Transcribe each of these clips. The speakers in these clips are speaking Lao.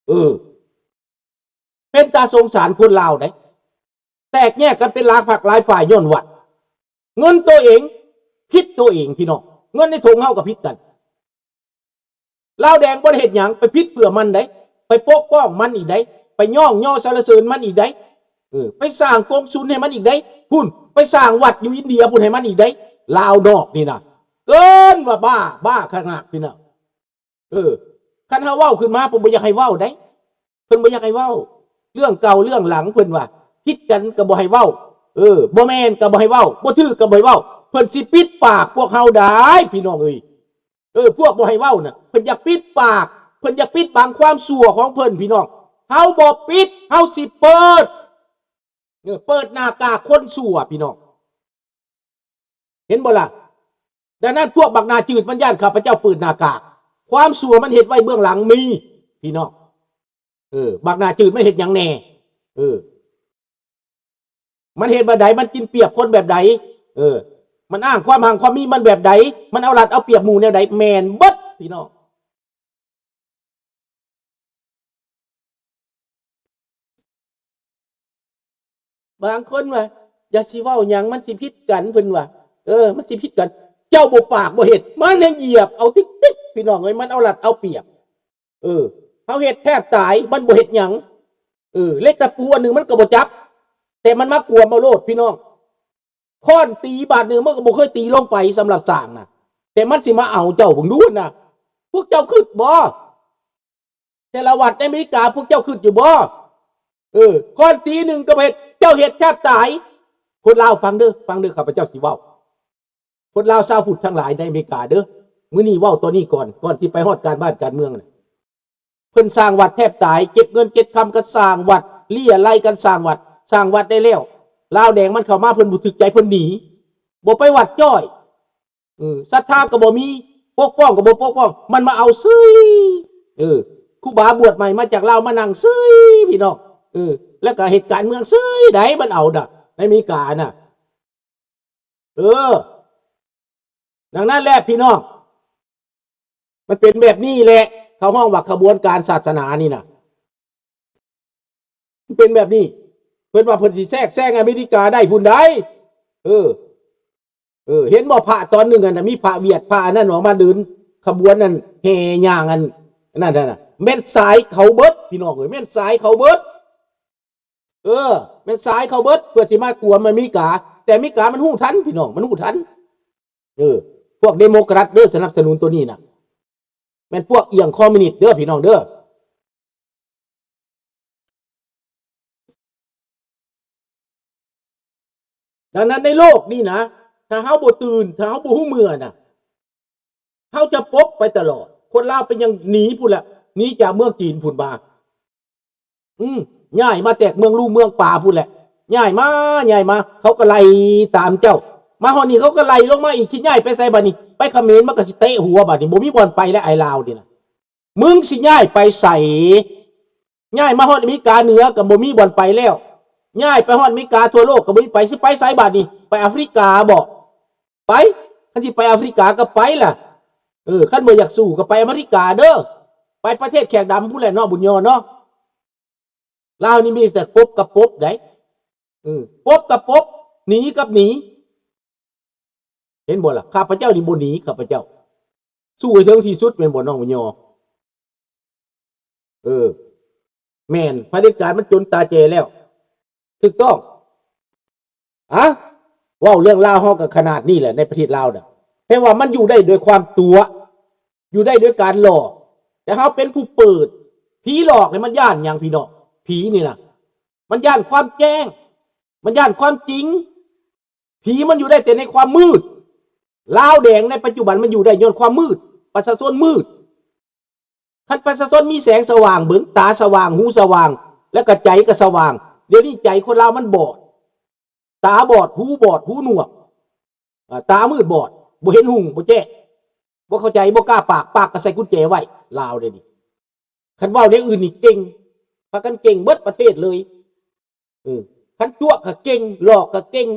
ເອີ ເປັນຕາສົງສານຄົນລາວເດ້ ແຕກແຍກກັນເປັນຫຼາຍພັກຫຼາຍຝ່າຍຍ້ອນວັດ ເງິນໂຕເອງ ຜິດໂຕເອງພີ່ນ້ອງ ເງິນໃນຖົງເຮົາກໍຜິດກັນ. ລາວແດງບໍ່ໄດ້ເຮັດຫຍັງ ໄປຜິດເພື່ອມັນໃດ ໄປປົກປ້ອງມັນອີກໃດ ໄປຍ້ອງຍໍສັນລະເສີນມັນອີກໃດ ເອີ ໄປສ້າງກົງສຸນໃຫ້ມັນອີກໃດ ພຸ້ນ ໄປສ້າງວັດຢູ່ອິນເດຍພຸ້ນໃຫ້ມັນອີກໃດ ລາວນອກນີ້ນະ ເກີນວ່າບ້າ ບ້າຂະໜາດພີ່ນ້ອງ. ເອີ ຄັນເຮົາເວົ້າຂຶ້ນມາ ເພິ່ນບໍ່ຢາກໃຫ້ເວົ້າໃດ ເພິ່ນບໍ່ຢາກໃຫ້ເວົ້າ ເລື່ອງເກົ່າເລື່ອງຫຼັງ ເພິ່ນວ່າ ຜິດກັນກໍບໍ່ໃຫ້ເວົ້າ ເອີ ບໍ່ແມ່ນກໍບໍ່ໃຫ້ເວົ້າ ບໍ່ຖືກກໍບໍ່ໃຫ້ເວົ້າ ເພິ່ນຊິປິດປາກພວກເຮົາໄດ້ ພີ່ນ້ອງເອີຍ. ເອີ ພວກບໍ່ໃຫ້ເວົ້ານະ ເພິ່ນຢາກປິດປາກ ເພິ່ນຢາກປິດບັງຄວາມຊົ່ວຂອງເພິ່ນ ພີ່ນ້ອງ ເຮົາບໍ່ປິດ ເຮົາຊິເປີດ ເອີ ເປີດໜ້າກາກຄົນຊົ່ວ ພີ່ນ້ອງ ເຫັນບໍ່ລະ? ດັ່ງນັ້ນ ພວກບັກໜ້າຈືດມັນຢ້ານຂ້າພະເຈົ້າເປີດໜ້າກາກ ຄວາມຊົ່ວມັນເຮັດໄວ້ເບື້ອງຫຼັງມີ ພີ່ນ້ອງ ເອີ ບັກໜ້າຈືດມັນເຮັດຫຍັງແດ່? ເອີ ມັນເຮັດແບບໃດ? ມັນກິນປຽບຄົນແບບໃດ? ເອີ ມັນອ້າງຄວາມຮັ່ງຄວາມມີມັນແບບໃດ? ມັນເອົາລັດເອົາປຽບໝູ່ແນວໃດ? ແມ່ນເບິດ ພີ່ນ້ອງ. ບາງຄົນວ່າ ຢ່າຊິເວົ້າຫຍັງ ມັນຊິຜິດກັນ ເພິ່ນວ່າ ເອີ ມັນຊິຜິດກັນ ເຈົ້າບໍ່ປາກບໍ່ເຮັດ ມັນຍັງຢຽບເອົາຕິກໆ ພີ່ນ້ອງເອີຍ ມັນເອົາລັດເອົາປຽບ ເອີ ເຮົາເຮັດແທບຕາຍ ມັນບໍ່ເຮັດຫຍັງ ເອີ ເຫຼັກຕະປູອັນໜຶ່ງມັນກໍບໍ່ຈັບ ແຕ່ມັນມາກວມເອົາໂລດ ພີ່ນ້ອງ ຄ້ອນຕີບາດໜຶ່ງ ມັນກໍບໍ່ເຄີຍຕີລົງໄປ ສຳລັບຊ້າງນະ ແຕ່ມັນຊິມາເອົາເຈົ້າ ເບິ່ງດູນະ ພວກເຈົ້າຄິດບໍ່? ແຕ່ລະວັດໃນອາເມລິກາ ພວກເຈົ້າຄິດຢູ່ບໍ່? ເອີ ຄ້ອນຕີໜຶ່ງກໍເຮັດ ເຈົ້າເຮັດແທບຕາຍ. ຄົນລາວຟັງເດີ ຟັງເດີ ຂ້າພະເຈົ້າຊິເວົ້າ. ຄົນລາວຊາວພຸດທັງຫຼາຍໃນອາເມລິກາເດີ ມື້ນີ້ເວົ້າຕອນນີ້ກ່ອນ ກ່ອນຊິໄປຮອດການບ້ານການເມືອງນະ. ເພິ່ນສ້າງວັດແທບຕາຍ ເກັບເງິນເກັບຄຳກັນສ້າງວັດ ເລຍໄລກັນສ້າງວັດ ສ້າງວັດໄດ້ແລ້ວ ລາວແດງມັນເຂົ້າມາ ເພິ່ນບໍ່ຖືກໃຈ ເພິ່ນໜີ ບໍ່ໄປວັດຈ້ອຍ. ເອີ ສັດທາກໍບໍ່ມີ ປົກປ້ອງກໍບໍ່ປົກປ້ອງ ມັນມາເອົາເສີຍ. ເອີ ຄູບາບວດໃໝ່ມາຈາກລາວມານັ່ງເສີຍ ພີ່ນ້ອງ. ເອີ ແລ້ວກໍເຮັດການເມືອງເສີຍໃດ໋ ມັນເອົາດະ ໃນອາເມລິການະ. ເອີ ດັ່ງນັ້ນແຫຼະ ພີ່ນ້ອງ ມັນເປັນແບບນີ້ແຫຼະ ເຂົາຮ້ອງວ່າຂະບວນການສາສະໜານີ້ນະ. ເປັນແບບນີ້ ເພິ່ນວ່າເພິ່ນຊິແຊກແຊງອາເມລິກາໄດ້ພຸ້ນໃດ໋. ເອີ ເອີ ເຫັນບໍ່ ພະຕອນໜຶ່ງຫັ້ນນະ ມີພະຫວຽດ ພະອັນນັ້ນອອກມາເດີນຂະບວນນັ້ນ ແຫ່ຍ່າງອັນ ອັນນັ້ນນະ ແມ່ນສາຍເຂົາເບິດ ພີ່ນ້ອງເອີຍ ແມ່ນສາຍເຂົາເບິດ. ເອີ ແມ່ນສາຍເຂົາເບິດ ເພື່ອຊິມາກວມອາເມລິກາ ແຕ່ອາເມລິກາມັນຮູ້ທັນ ພີ່ນ້ອງ ມັນຮູ້ທັນ. ເອີ ພວກເດໂມຄຣັດເດີ ສະໜັບສະໜູນໂຕນີ້ນະ ແມ່ນພວກອຽງຄອມມິວນິດເດີ ພີ່ນ້ອງເດີ. ດັ່ງນັ້ນໃນໂລກນີ້ນະ ຖ້າເຮົາບໍ່ຕື່ນ ຖ້າເຮົາບໍ່ຮູ້ເມື່ອນະ ເຮົາຈະປົບໄປຕະຫຼອດ. ຄົນລາວເປັນຫຍັງໜີພຸ້ນລະ ໜີຈາກເມືອງຈີນພຸ້ນມາ ອືມ ຍ້າຍມາແຕກເມືອງລູເມືອງປາພຸ້ນແຫຼະ ຍ້າຍມາ ຍ້າຍມາ ເຂົາກໍໄລ່ຕາມເຈົ້າ ມາຮອດນີ້ເຂົາກໍໄລ່ລົງມາອີກ ຊິຍ້າຍໄປໃສບາດນີ້? ໄປຂະເໝນ ມັນກໍຊິເຕະຫົວບາດນີ້ ບໍ່ມີບ່ອນໄປແລ້ວ ໄອ້ລາວນີ້ນະ ມຶງຊິຍ້າຍໄປໃສ? ຍ້າຍມາຮອດອາເມລິກາເໜືອກໍບໍ່ມີບ່ອນໄປແລ້ວ ຍ້າຍໄປຮອດອາເມລິກາທົ່ວໂລກກໍບໍ່ມີໄປ ຊິໄປໃສບາດນີ້? ໄປອາຟຣິກາບໍ? ໄປ ຄັນຊິໄປອາຟຣິກາກໍໄປລະ ເອີ ຄັນບໍ່ຢາກສູ້ກໍໄປອາເມລິກາເດີ ໄປປະເທດແຂກດຳພຸ້ນແຫຼະເນາະ ບຸນຍໍເນາະ. ລາວນີ້ມີແຕ່ປົບກັບປົບໃດ໋ ເອີ ປົບກັບປົບ ໜີກັບໜີ ເຫັນບໍ່ລະ? ຂ້າພະເຈົ້ານີ້ບໍ່ໜີ ຂ້າພະເຈົ້າສູ້ໃຫ້ເຖິງທີ່ສຸດ ແມ່ນບໍ່ນ້ອງບຸນຍໍ? ເອີ ແມ່ນ ຜະເດັດການມັນຈົນຕາແຈແລ້ວ ຖືກຕ້ອງ. ອະ ເວົ້າເລື່ອງລາວເຮົາກໍຂະໜາດນີ້ແຫຼະ ໃນປະເທດລາວນະ ແປວ່າມັນຢູ່ໄດ້ໂດຍຄວາມຕົວະ ຢູ່ໄດ້ໂດຍການຫຼອກ ແຕ່ເຮົາເປັນຜູ້ເປີດ. ຜີຫຼອກນີ້ມັນຢ້ານຫຍັງ ພີ່ນ້ອງ? ຜີນີ້ນະ ມັນຢ້ານຄວາມແຈ້ງ ມັນຢ້ານຄວາມຈິງ. ຜີມັນຢູ່ໄດ້ແຕ່ໃນຄວາມມືດ. ລາວແດງໃນປັດຈຸບັນມັນຢູ່ໄດ້ຍ້ອນຄວາມມືດ ປະຊາຊົນມືດ. ຄັນປະຊາຊົນມີແສງສະຫວ່າງເບິ່ງ ຕາສະຫວ່າງ ຫູສະຫວ່າງ ແລ້ວກໍໃຈກໍສະຫວ່າງ. ດຽວນີ້ໃຈຄົນລາວມັນບອດ ຕາບອດ ຫູບອດ ຫູໜວກ ອາ ຕາມືດບອດ ບໍ່ເຫັນຮຸ່ງ ບໍ່ແຈ້ງ ບໍ່ເຂົ້າໃຈ ບໍ່ກ້າປາກ ປາກກໍໃສ່ກຸນແຈໄວ້. ລາວດຽວນີ້ ຄັນເວົ້າແນວອື່ນນີ້ເກັ່ງ ພາກັນເກັ່ງເບິດປະເທດເລີຍ. ເອີ ຄັນຕົວະກໍເກັ່ງ ຫຼອກກໍເກັ່ງ.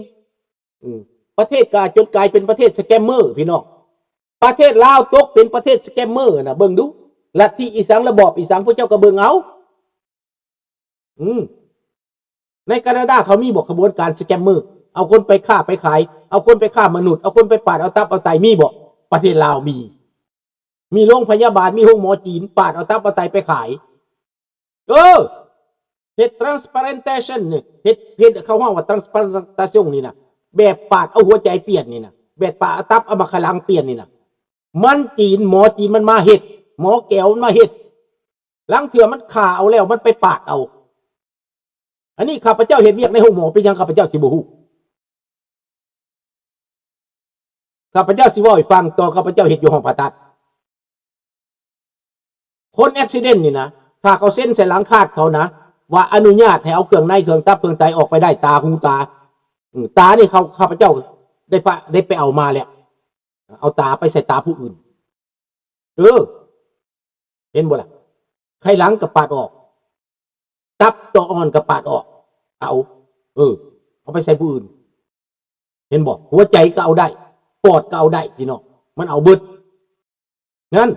ເອີ ປະເທດກະຈົນກາຍເປັນປະເທດສະແກມເມີ ພີ່ນ້ອງ. ປະເທດລາວຕົກເປັນປະເທດສະແກມເມີນະ ເບິ່ງດູ ລັດທິອີສັງ ລະບອບອີສັງ ພວກເຈົ້າກໍເບິ່ງເອົາ. ອືມ ໃນການາດາເຂົາມີບໍ່ຂະບວນການສະແກມເມີ ເອົາຄົນໄປຄ້າໄປຂາຍ ເອົາຄົນໄປຄ້າມະນຸດ ເອົາຄົນໄປປາດເອົາຕັບເອົາໄຕ ມີບໍ່? ປະເທດລາວມີ ມີໂຮງພະຍາບານ ມີໂຮງໝໍຈີນ ປາດເອົາຕັບເອົາໄຕໄປຂາຍ. ເອີ ເຮັດ transplantation ນີ້ ເຮັດ ເຮັດ ເຂົາຮ້ອງວ່າ transplantation ນີ້ນະ ແບບປາດເອົາຫົວໃຈປ່ຽນນີ້ນະ ແບບປາດເອົາຕັບເອົາໝາກໄຂ່ຫຼັງປ່ຽນນີ້ນະ ມັນຈີນ ໝໍຈີນມັນມາເຮັດ ໝໍແກວມັນມາເຮັດ ລາງເທື່ອມັນຂ້າເອົາແລ້ວມັນໄປປາດເອົາ. ອັນນີ້ຂ້າພະເຈົ້າເຮັດວຽກໃນໂຮງໝໍ ເປັນຫຍັງຂ້າພະເຈົ້າຊິບໍ່ຮູ້? ຂ້າພະເຈົ້າຊິເວົ້າໃຫ້ຟັງ ຕອນຂ້າພະເຈົ້າເຮັດຢູ່ຫ້ອງຜ່າຕັດ ຄົນ accident ນີ້ນະ ຖ້າເຂົາເຊັນໃສ່ຫຼັງຄາດເຂົານະ ວ່າອະນຸຍາດໃຫ້ເອົາເຄື່ອງໃນ ເຄື່ອງຕັບ ເຄື່ອງໄຕອອກໄປໄດ້ ຕາ ຫູ ຕາ ອືມ ຕານີ້ເຂົາ ຂ້າພະເຈົ້າໄດ້ປະ ໄດ້ໄປເອົາມາແລ້ວ ເອົາຕາໄປໃສ່ຕາຜູ້ອື່ນ. ເອີ ເຫັນບໍ່ລະ? ໄຂ່ຫຼັງກໍປາດອອກ ຕັບຕໍ່ອ່ອນກໍປາດອອກ ເອົາ ເອີ ເອົາໄປໃສ່ຜູ້ອື່ນ ເຫັນບໍ່? ຫົວໃຈກໍເອົາໄດ້ ປອດກໍເອົາໄດ້ ພີ່ນ້ອງ ມັນເອົາເບິດ ນັ້ນ.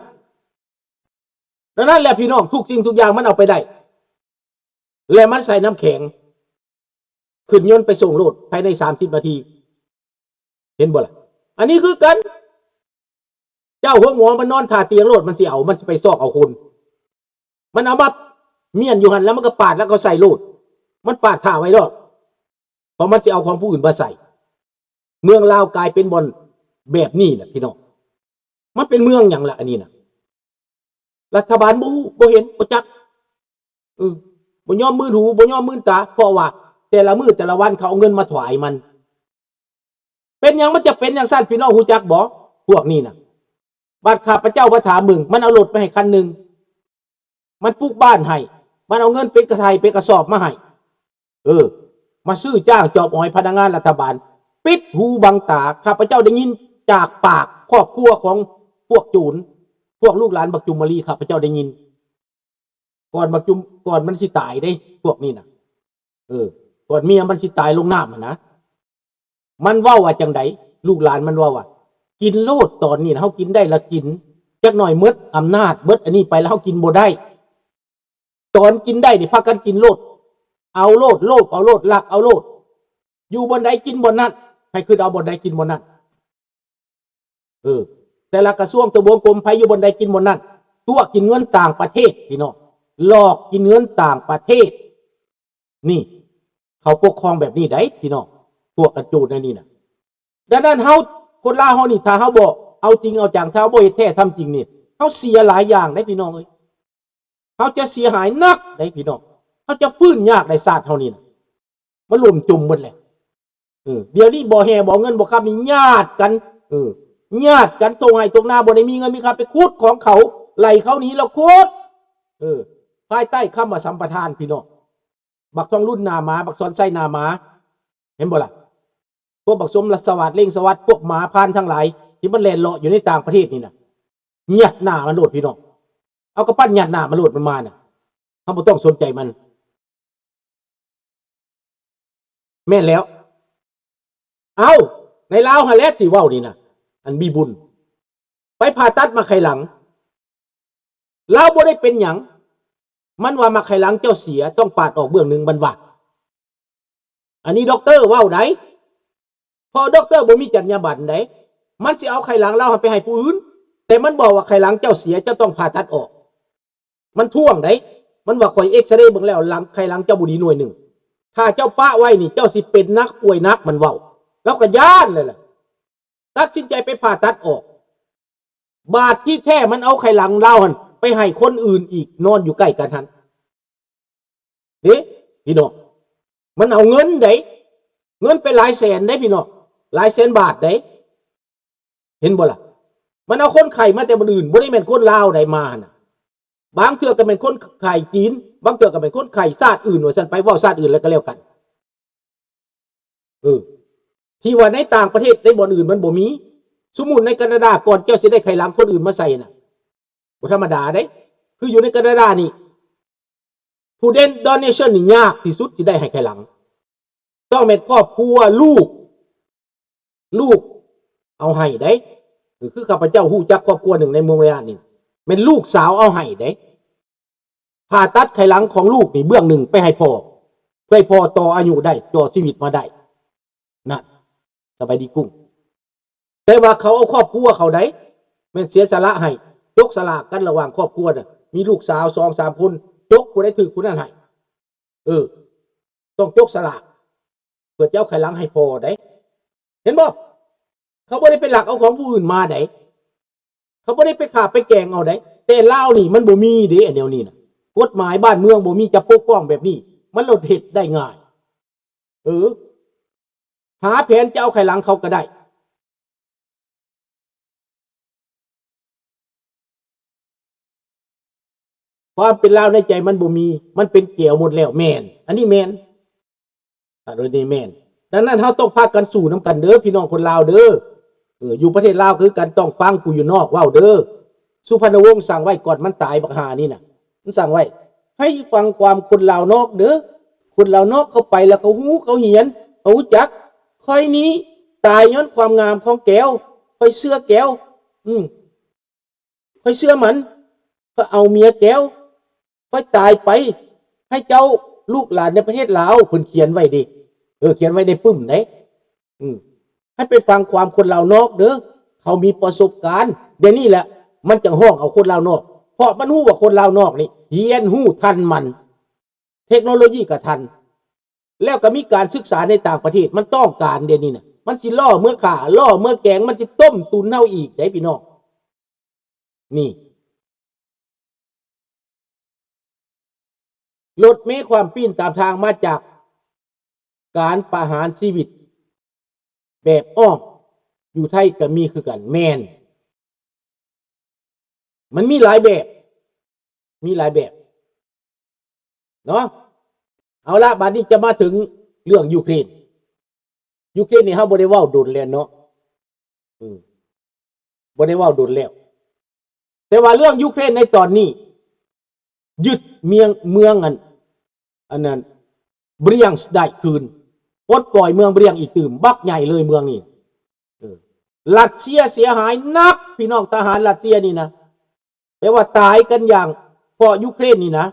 ດັ່ງນັ້ນແຫຼະ ພີ່ນ້ອງ ທຸກສິ່ງທຸກຢ່າງມັນເອົາໄປໄດ້ ແລະ ມັນໃສ່ນ້ຳແຂງ ຂຶ້ນຍົນໄປສົ່ງໂລດ ພາຍໃນສາມສິບນາທີ ເຫັນບໍ່ລະ? ອັນນີ້ຄືກັນ ເຈົ້າໂຮງໝໍມັນນອນທ່າຕຽງໂລດ ມັນຊິເອົາ ມັນຊິໄປຊອກເອົາຄົນ ມັນເອົາມາມ້ຽນຢູ່ຫັ້ນ ແລ້ວມັນກໍປາດ ແລ້ວກໍໃສ່ໂລດ ມັນປາດຖ້າໄວ້ໂລດ ເພາະມັນຊິເອົາຂອງຜູ້ອື່ນມາໃສ່. ເມືອງລາວກາຍເປັນບ່ອນແບບນີ້ແຫຼະ ພີ່ນ້ອງ. ມັນເປັນເມືອງຫຍັງລະອັນນີ້ນະ? ລັດຖະບານບໍ່ຮູ້ ບໍ່ເຫັນ ບໍ່ຈັກ ເອີ ບໍ່ຍອມມື່ນຫູ ບໍ່ຍອມມື່ນຕາ ເພາະວ່າແຕ່ລະມື້ແຕ່ລະວັນເຂົາເອົາເງິນມາຖວາຍມັນ. ເປັນຫຍັງມັນຈະເປັນຈັ່ງຊັ້ນ ພີ່ນ້ອງຮູ້ຈັກບໍ່? ພວກນີ້ນະ ບາດຂ້າພະເຈົ້າມາຖາມເບິ່ງ ມັນເອົາລົດມາໃຫ້ຄັນໜຶ່ງ ມັນປຸກບ້ານໃຫ້ ມັນເອົາເງິນເປັນກະໄຖເປັນກະສອບມາໃຫ້ ເອີ ມາຊື້ຈ້າງຈອບອອຍພະນັກງານລັດຖະບານ ປິດຫູບັງຕາ. ຂ້າພະເຈົ້າໄດ້ຍິນຈາກປາກຄອບຄົວຂອງພວກໂຈນ ພວກລູກຫຼານບັກຈຸມມະລີ ຂ້າພະເຈົ້າໄດ້ຍິນ ກ່ອນບັກຈຸມ ກ່ອນມັນຊິຕາຍເດ້ ພວກນີ້ນະ ເອີ ກ່ອນເມຍມັນຊິຕາຍລົງນ້ຳຫັ້ນນະ ມັນເວົ້າວ່າຈັ່ງໃດ? ລູກຫຼານມັນເວົ້າວ່າ ກິນໂລດ ຕອນນີ້ນະ ເຮົາກິນໄດ້ລະກິນ ຈັກໜ້ອຍໝົດອຳນາດ ໝົດອັນນີ້ໄປລະ ເຮົາກິນບໍ່ໄດ້. ຕອນກິນໄດ້ນີ້ພາກັນກິນໂລດ ເອົາໂລດ ໂລບເອົາໂລດ ລັກເອົາໂລດ ຢູ່ບ່ອນໃດກິນບ່ອນນັ້ນ ໃຜຄຶດເອົາບ່ອນໃດກິນບ່ອນນັ້ນ. ເອີ ແຕ່ລະກະຊວງ ທະບວງ ກົມ ໃຜຢູ່ບ່ອນໃດກິນບ່ອນນັ້ນ ຕົວະກິນເງິນຕ່າງປະເທດ ພີ່ນ້ອງ ຫຼອກກິນເງິນຕ່າງປະເທດ. ນີ້ ເຂົາປົກຄອງແບບນີ້ໃດ໋ ພີ່ນ້ອງ ພວກກະໂຈນອັນນີ້ນະ. ດັ່ງນັ້ນເຮົາ ຄົນລາວເຮົານີ້ ຖ້າເຮົາບໍ່ເອົາຈິງເອົາຈັງ ຖ້າເຮົາບໍ່ເຮັດແທ້ທຳຈິງນີ້ ເຮົາເສຍຫຼາຍຢ່າງໃດ໋ ພີ່ນ້ອງເອີຍ. ເຮົາຈະເສຍຫາຍໜັກໃດ໋ ພີ່ນ້ອງ ເຮົາຈະຟື້ນຍາກໃດ໋ ຊາດເຮົານີ້ນະ ມັນຫຼົ່ມຈົມໝົດແຫຼະ. ເອີ ດຽວນີ້ບໍ່ແຮ່ບໍ່ເງິນບໍ່ຄຳນີ້ຍາດກັນ ເອີ ຍາດກັນ ທົ່ງໄຮ່ທົ່ງນາ ບໍ່ໄດ້ມີເງິນມີຄຳ ໄປຂຸດຂອງເຂົາ ໄລ່ເຂົາໜີແລ້ວຂຸດ ເອີ ພາຍໃຕ້ຄຳວ່າສຳປະທານ ພີ່ນ້ອງ ບັກທອງລຸນໜ້າໝາ ບັກສອນໄຊໜ້າໝາ ເຫັນບໍ່ລະ? ພວກບັກສົມລັດສະຫວາດ ເລັ່ງສະຫວັດ ພວກໝາພານທັງຫຼາຍ ທີ່ມັນແລ່ນເລາະຢູ່ໃນຕ່າງປະເທດນີ້ນະ ຍັດໜ້າມັນໂລດ ພີ່ນ້ອງ ເອົາກຳປັ້ນຍັດໜ້າມັນໂລດ ມັນມານະ ເຮົາບໍ່ຕ້ອງສົນໃຈມັນ ແມ່ນແລ້ວ. ເອົ້າ ໃນລາວຫັ້ນແຫຼະທີ່ເວົ້ານີ້ນະ ອັນມີບຸນ ໄປຜ່າຕັດໝາກໄຂ່ຫຼັງ ລາວບໍ່ໄດ້ເປັນຫຍັງ ມັນວ່າໝາກໄຂ່ຫຼັງເຈົ້າເສຍ ຕ້ອງປາດອອກເບື້ອງໜຶ່ງ ມັນວ່າ ອັນນີ້ດັອກເຕີເວົ້າໃດ໋ ເພາະດັອກເຕີບໍ່ມີຈັນຍາບັນໃດ໋ ມັນຊິເອົາໄຂ່ຫຼັງລາວຫັ້ນໄປໃຫ້ຜູ້ອື່ນ ແຕ່ມັນບອກວ່າໄຂ່ຫຼັງເຈົ້າເສຍ ເຈົ້າຕ້ອງຜ່າຕັດອອກ ມັນທ້ວງໃດ໋ ມັນວ່າຂ້ອຍເອັກສະເຣເບິ່ງແລ້ວ ຫຼັງ ໄຂ່ຫຼັງເຈົ້າບໍ່ດີໜ່ວຍໜຶ່ງ ຖ້າເຈົ້າປະໄວ້ນີ້ ເຈົ້າຊິເປັນໜັກ ປ່ວຍໜັກ ມັນເວົ້າ ລາວກໍຢ້ານເລີຍລະ ຕັດສິນໃຈໄປຜ່າຕັດອອກ ບາດທີ່ແທ້ມັນເອົາໄຂ່ຫຼັງລາວຫັ້ນໄປໃຫ້ຄົນອື່ນອີກ ນອນຢູ່ໃກ້ກັນຫັ້ນ ເດ້ພີ່ນ້ອງ ມັນເອົາເງິນໃດ໋ ເງິນໄປຫຼາຍແສນໃດ໋ພີ່ນ້ອງ ຫຼາຍແສນບາດໃດ໋ ເຫັນບໍ່ລະ? ມັນເອົາຄົນໄຂ້ມາແຕ່ບ່ອນອື່ນ ບໍ່ໄດ້ແມ່ນຄົນລາວໃດ໋ມາຫັ້ນນະ ບາງເທື່ອກໍແມ່ນຄົນໄຂ້ຈີນ ບາງເທື່ອກໍແມ່ນຄົນໄຂ້ຊາດອື່ນ ວ່າຊັ້ນໄປ ເວົ້າຊາດອື່ນແລ້ວກໍແລ້ວກັນ. ເອີ ທີ່ວ່າໃນຕ່າງປະເທດ ໃນບ່ອນອື່ນມັນບໍ່ມີ. ສົມມຸດໃນການາດາ ກ່ອນເຈົ້າຊິໄດ້ໄຂ່ຫຼັງຄົນອື່ນມາໃສ່ນະ ບໍ່ທຳມະດາເດ້. ຄືຢູ່ໃນການາດານີ້ ຜູ້ເດນ ໂດເນຊັນນີ້ຍາກທີ່ສຸດ ຊິໄດ້ໃຫ້ໄຂ່ຫຼັງ. ຕ້ອງແມ່ນຄອບຄົວ ລູກ ລູກເອົາໃຫ້ເດ້. ຄືຂ້າພະເຈົ້າຮູ້ຈັກຄອບຄົວໜຶ່ງໃນເມືອງວຽງຈັນນີ້ ແມ່ນລູກສາວເອົາໃຫ້ເດ້. ຜ່າຕັດໄຂຫຼັງຂອງລູກນີ້ເບື້ອງໜຶ່ງໄປໃຫ້ພໍ່ ເພື່ອໃຫ້ພໍ່ຕໍ່ອາຍຸໄດ້ ຕໍ່ຊີວິດມາໄດ້ ນັ້ນ ສະບາຍດີກຸ້ງ. ແຕ່ວ່າເຂົາເອົາຄອບຄົວເຂົາໃດ໋ ແມ່ນເສຍສະຫຼະໃຫ້ ຈົກສະຫຼາກກັນລະຫວ່າງຄອບຄົວນະ ມີລູກສາວສອງສາມຄົນ ຈົກຜູ້ໃດຖືກຜູ້ນັ້ນໃຫ້ ເອີ ຕ້ອງຈົກສະຫຼາກ ເພື່ອຈະເອົາໄຂຫຼັງໃຫ້ພໍ່ໃດ໋ ເຫັນບໍ່? ເຂົາບໍ່ໄດ້ໄປລັກເອົາຂອງຜູ້ອື່ນມາໃດ໋ ເຂົາບໍ່ໄດ້ໄປຂ້າໄປແກ່ງເອົາໃດ໋ ແຕ່ລາວນີ້ມັນບໍ່ມີເດ້ ອັນແນວນີ້ນະ ກົດໝາຍບ້ານເມືອງບໍ່ມີຈະປົກປ້ອງແບບນີ້ ມັນໂລດເຮັດໄດ້ງ່າຍ ເອີ ຫາແຜນຈະເອົາໄຂຫຼັງເຂົາກໍໄດ້ ຄວາມເປັນລາວໃນໃຈມັນບໍ່ມີ ມັນເປັນແກວໝົດແລ້ວ ແມ່ນ ອັນນີ້ແມ່ນ ອັນນີ້ແມ່ນ. ດັ່ງນັ້ນເຮົາຕ້ອງພາກັນສູ້ນຳກັນເດີ ພີ່ນ້ອງຄົນລາວເດີ ເອີ ຢູ່ປະເທດລາວຄືກັນ ຕ້ອງຟັງຜູ້ຢູ່ນອກເວົ້າເດີ. ສຸພັນນະວົງສັ່ງໄວ້ ກ່ອນມັນຕາຍບັກຫ່ານີ້ນະ ມັນສັ່ງໄວ້ ໃຫ້ຟັງຄວາມຄົນລາວນອກເດີ ຄົນລາວນອກເຂົາໄປແລ້ວເຂົາຮູ້ ເຂົາຮຽນ ເຂົາຮູ້ຈັກ. ຂ້ອຍນີ້ຕາຍຍ້ອນຄວາມງາມຂອງແກວ ຂ້ອຍເຊື່ອແກວ ອືມ ຂ້ອຍເຊື່ອມັນ ຂ້ອຍເອົາເມຍແກວ ຂ້ອຍຕາຍໄປ ໃຫ້ເຈົ້າລູກຫຼານໃນປະເທດລາວ ເພິ່ນຂຽນໄວ້ເດ້ ເອີ ຂຽນໄວ້ໃນປຶ້ມເດ້ ອືມ ໃຫ້ໄປຟັງຄວາມຄົນລາວນອກເດີ ເຂົາມີປະສົບການ. ດຽວນີ້ແຫຼະ ມັນຈັ່ງຮ້ອງເອົາຄົນລາວນອກ ເພາະມັນຮູ້ວ່າຄົນລາວນອກນີ້ຮຽນຮູ້ທັນມັນ ເທັກໂນໂລຢີກໍທັນ ແລ້ວກໍມີການສຶກສາໃນຕ່າງປະເທດ ມັນຕ້ອງການດຽວນີ້ນະ ມັນຊິລໍ້ເມືອຂ້າ ລໍ້ເມືອແກງ ມັນຊິຕົ້ມຕຸນເຮົາອີກເດ້ພີ່ນ້ອງ ນີ້ ລົດເມຄວາມປີ້ນຕາມທາງມາຈາກການປະຫານຊີວິດແບບອ້ອມ ຢູ່ໄທກໍມີຄືກັນ ແມ່ນ ມັນມີຫຼາຍແບບ ມີຫຼາຍແບບເນາະ. ເອົາລະ ບາດນີ້ຈະມາເຖິງເລື່ອງຢູເຄຣນ ຢູເຄຣນນີ້ເຮົາບໍ່ໄດ້ເວົ້າດົນແລ້ວເນາະ ເອີ ບໍ່ໄດ້ເວົ້າດົນແລ້ວ ແຕ່ວ່າເລື່ອງຢູເຄຣນໃນຕອນນີ້ ຍຶດເມືອງ ເມືອງອັນ ອັນນັ້ນ Bryansk ໄດ້ຄືນ ປົດປ່ອຍເມືອງ Bryansk ອີກຕື່ມ ບັກໃຫຍ່ເລີຍເມືອງນີ້ ເອີ ຣັດເຊຍເສຍຫາຍໜັກ ພີ່ນ້ອງ ທະຫານຣັດເຊຍນີ້ນະ ແປວ່າຕາຍກັນຢ່າງ ເພາະຢູເຄຣນນີ້ນະ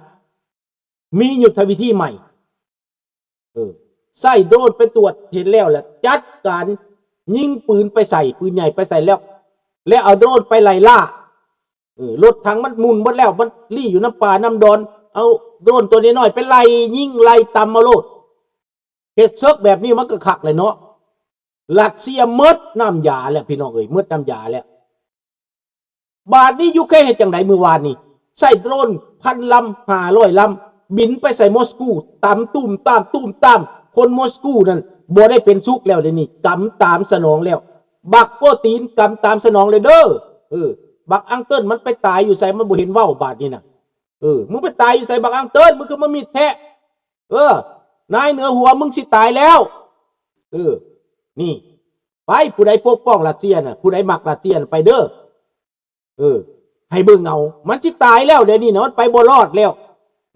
ມີຍຸດທະວິທີໃໝ່ ເອີ ໃຊ້ໂດຣນໄປກວດເຫັນແລ້ວ ແລ້ວຈັດການຍິງປືນໄປໃສ່ ປືນໃຫຍ່ໄປໃສ່ແລ້ວ ແລ້ວເອົາໂດຣນໄປໄລ່ລ່າ ເອີ ລົດຖັງມັນໝຸ່ນໝົດແລ້ວ ມັນລີ້ຢູ່ນຳປ່ານຳດອນ ເອົາໂດຣນຕົວນ້ອຍໆໄປໄລ່ຍິງໄລ່ຕຳເອົາໂລດ. ເຮັດເສິກແບບນີ້ມັນກໍຄັກແຫຼະເນາະ ຣັດເຊຍໝົດນ້ຳຢາແລ້ວ ພີ່ນ້ອງເອີຍ ໝົດນ້ຳຢາແລ້ວ. ບາດນີ້ຢູເຄຣນເຮັດຈັ່ງໃດ? ມື້ວານນີ້ໃຊ້ໂດຣນພັນລຳ ຫ້າຮ້ອຍລຳ ບິນໄປໃສ່ມົສກູ ຕຳຕຸ້ມຕາມ ຕຸ້ມຕາມ ຄົນມົສກູນັ້ນບໍ່ໄດ້ເປັນສຸກແລ້ວ ດຽວນີ້ກຳຕາມສະໜອງແລ້ວ ບັກໂປຕີນກຳຕາມສະໜອງເລີຍເດີ. ເອີ ບັກອັງເຕີນມັນໄປຕາຍຢູ່ໃສ? ມັນບໍ່ເຫັນເວົ້າບາດນີ້ນະ. ເອີ ມຶງໄປຕາຍຢູ່ໃສບັກອັງເຕີນ? ມຶງຄືມາມິດແທ້? ເອີ ນາຍເໜືອຫົວມຶງຊິຕາຍແລ້ວ. ເອີ ນີ້ ໄປ ຜູ້ໃດປົກປ້ອງຣັດເຊຍນະ ຜູ້ໃດມັກຣັດເຊຍນະ ໄປເດີ. ເອີ ໃຫ້ເບິ່ງເອົາ ມັນຊິຕາຍແລ້ວ ດຽວນີ້ນະ ມັນໄປບໍ່ລອດແລ້ວ.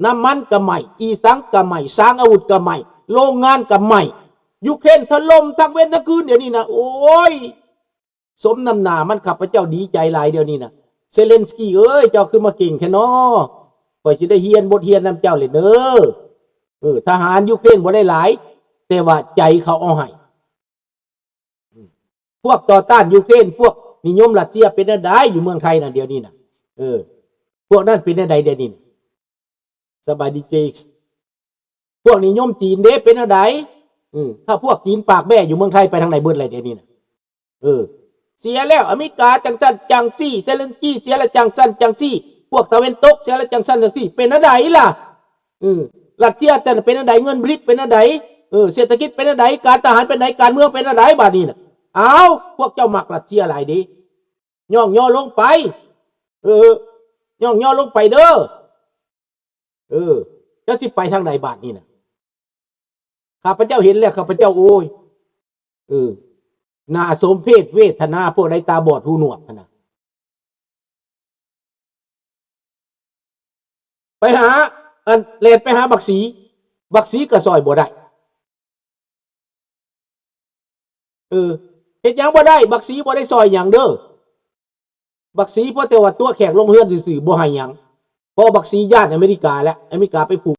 ນ້ຳມັນກໍໄໝ້ ອີສັງກໍໄໝ້ ສາງອາວຸດກໍໄໝ້ ໂລງງານກໍໄໝ້. ຢູເຄຣນຖະຫຼົ່ມທັງເວັນທັງຄືນ ດຽວນີ້ນະ. ໂອ້ຍ ສົມນ້ຳໜ້າມັນ ຂ້າພະເຈົ້າດີໃຈຫຼາຍດຽວນີ້ນະ. ເຊເລັນສກີເອີຍ ເຈົ້າຄືມາເກັ່ງແທ້ນໍ? ຂ້ອຍຊິໄດ້ຮຽນບົດຮຽນນຳເຈົ້າແຫຼະເດີ. ເອີ ທະຫານຢູເຄຣນບໍ່ໄດ້ຫຼາຍ ແຕ່ວ່າໃຈເຂົາເອົາໃຫ້. ພວກຕໍ່ຕ້ານຢູເຄຣນ ພວກນິຍົມຣັດເຊຍເປັນແນວໃດຢູ່ເມືອງໄທນະ ດຽວນີ້ນະ? ເອີ ພວກນັ້ນເປັນແນວໃດດຽວນີ້ນະ? ສະບາຍດີເຈ ພວກນິຍົມຈີນເດ້ ເປັນແນວໃດ? ເອີ ຖ້າພວກຈີນປາກແບ້ຢູ່ເມືອງໄທໄປທາງໃດເບິດແລ້ວດຽວນີ້ນະ? ເອີ ເສຍແລ້ວ ອາເມລິກາຈັ່ງຊັ້ນຈັ່ງຊີ້ ເຊເລັນສກີເສຍແລ້ວຈັ່ງຊັ້ນຈັ່ງຊີ້ ພວກຕາເວັນຕົກເສຍແລ້ວຈັ່ງຊັ້ນຈັ່ງຊີ້ ເປັນແນວໃດລະ? ເອີ ຣັດເຊຍແຕ່ນະເປັນແນວໃດ? ເງິນບຣິກເປັນແນວໃດ? ເອີ ເສດຖະກິດເປັນແນວໃດ? ການທະຫານເປັນໃດ? ການເມືອງເປັນແນວໃດ? ບາດນີ້ນະ ອ້າວ ພວກເຈົ້າມັກຣັດເຊຍຫຼາຍເດ້ ຍ້ອງຍໍລົງໄປ ເອີ ຍ້ອງຍໍລົງໄປເດີ. ເອີ ເຈົ້າຊິໄປທາງໃດບາດນີ້ນະ? ຂ້າພະເຈົ້າເຫັນແລ້ວ ຂ້າພະເຈົ້າ ໂອ້ຍ ເອີ ໜ້າສົມເພດເວທະນາ ພວກໃດຕາບອດຫູໜວກຫັ້ນນະ. ໄປຫາ ອັນ ແລ່ນໄປຫາບັກສີ ບັກສີກໍຊ່ອຍບໍ່ໄດ້. ເອີ ເຮັດຫຍັງບໍ່ໄດ້ ບັກສີບໍ່ໄດ້ຊ່ອຍຫຍັງເດີ. ບັກສີພໍແຕ່ວ່າຕົວະແຂກລົງເຮືອນຊື່ໆ ບໍ່ໃຫ້ຫຍັງ. ເພາະວ່າບັກຊີຢ້ານອາເມລິກາແຫຼະ ອາເມລິກາໄປຜູກ